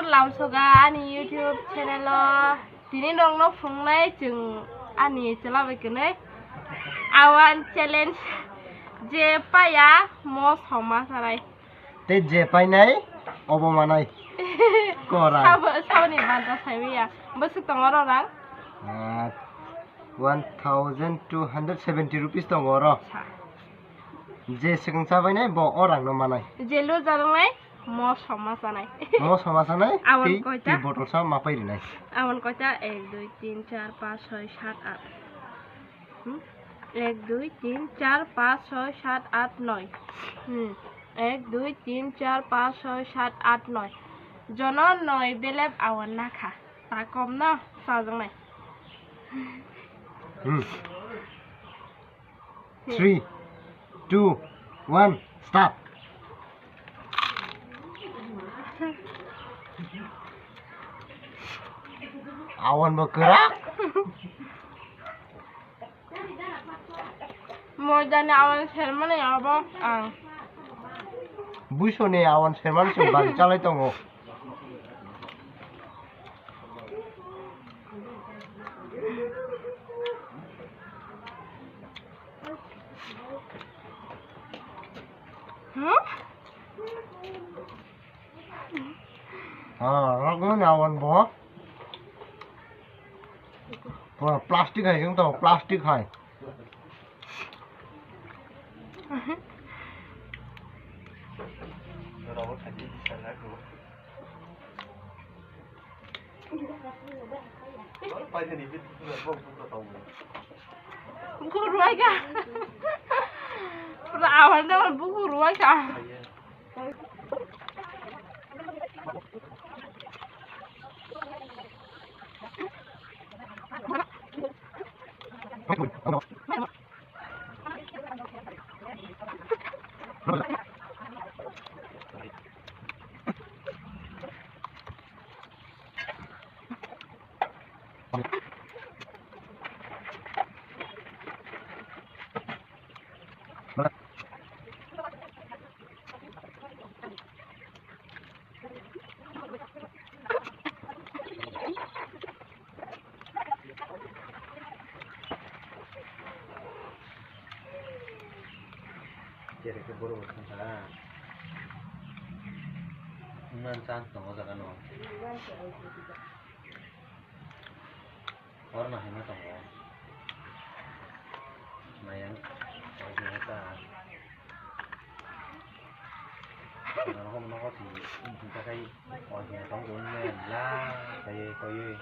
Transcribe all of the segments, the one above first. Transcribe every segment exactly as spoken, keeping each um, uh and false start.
Lamsoga ani YouTube channel o tini nokno phungnai chwng ani chwla bai kwnwi awan challenge je paya mo soma sanai. Tei je painai obo manai. Korai. Sabo, saboni banta saiwi ya. Bwswk tongo oro rang? Ah, one thousand two hundred seventy rupees tongo oro. Sa. Je swkang chabainai bo o rangno manai. Je loser wngnai mo soma sanai. Mo soma sanai. Awan tei koita? Tei bottle sa mapai rinai. Awan koita? Ek, dui, tin, char, panch, choi, sat, at. Hmm? Ek, dui, tin, char, panch, choi, sat, at, noi. Hmm. Ek, dui, tin, char, panch, choi, sat, at, noi. Jono noi belep awan nakha. Ta kom no, sajaknai. Hmm. Three, two, one, start. Awan bo kwrak. Moidani awan sermani abo ang. Buisoni awan sermani se bari chalai tongo. Hmm? Ah, rokmani awan bo. Pura plastic hai wng tongo, plastic hai. Buku ruai ka. Pura awan dawan buku ruai ka. Chereke borok bo thangkha. Wngmani chance tongo o jaga no. Oro no haino tongo. Mayang, oro haino ta. Nogo nogo si, wngkha khai, oro haino tongo, wngmani la, kaiye, kaiye.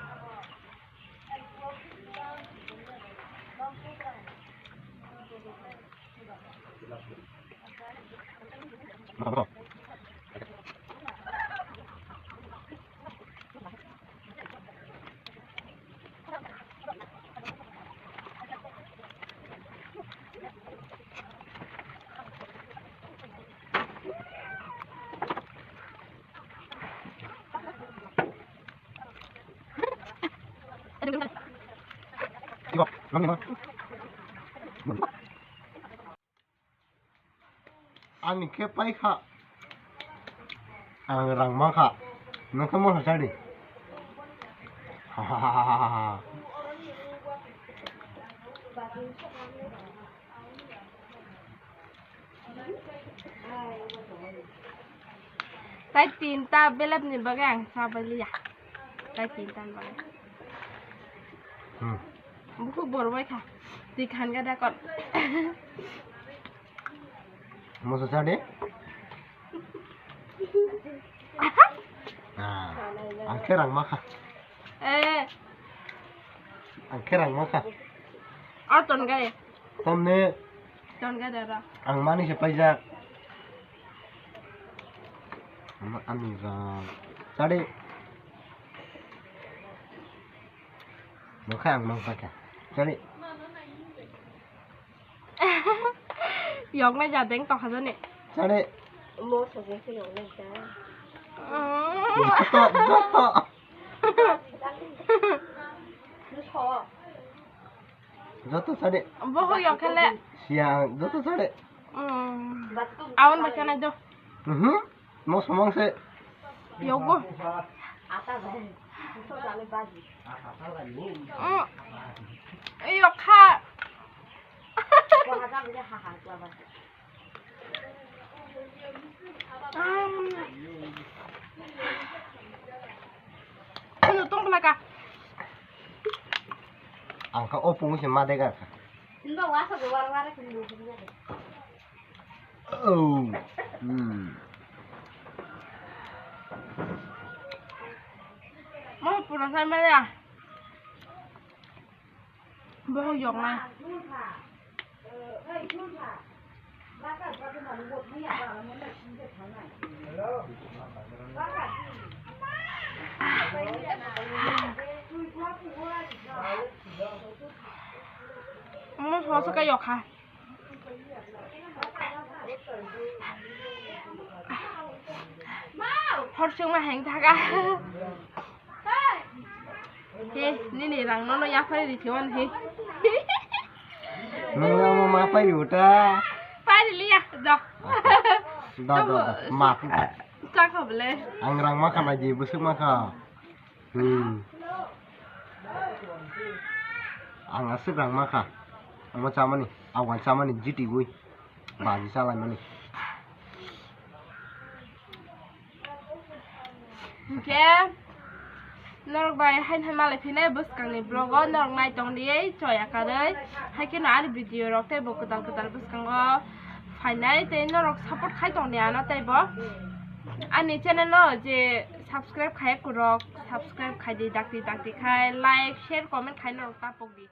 Ani khe paikha. Ang rang mankha. Nokhe motha chadi. Tai tinta belep ni bagwi ang chabai liya. Tai tinta ni bagwi. Hmm. Bukhuk bor bai kha. Twi khan ga da kon. Moso chadi. Ah, ang khe rang mankha. Eh. Ang khe rang mankha. O ton gai. Tamni. Ton gai dara. Ang mani se paijak. Ama ani rang. Chadi. Nokha ang mang paikha. Chadi. Yoknai jadeng tokha jani. Chadi. Mo sojeng se yoknai ta. Mm. Joto, joto. Joto sade. Boho yokhele. Siya, joto sade. Mm. Awan bacha nai do. Mhm. Mo somang se. Yogo. Mm. Iyo kha. Ano tong laka. Ang kha o pungu se ma de gar kha. Hinba wasa go war war hinba hinba. Oh. Hmm. Mo pura sai ma ya. Bohok yoknai. Omo soso khe yokha. Horsingma heng thaga. He, nini rang nono yaphari ri thiwan he. Nono ma pari uta. Pari liya, do. Do, do, do. Ma. Chakha bole. Ang rang ma khana di busuk ma kha. Hmm. Ang aswk rang ma kha. Omo chamani, awan chamani jiti gui. Baji chalai mani. Hwnkhe norok bai haino malai phinai bwskangni vlog o norok naitong di choya karwi. Haikhe no ani video rok teibo kwtal kwtal bwskango phainai tei norok support khai tong di ano teibo. Ani channel o je subscribe khai kwrwk, subscribe khai di dakti dakti khai, like, share, comment khai norok tapok di.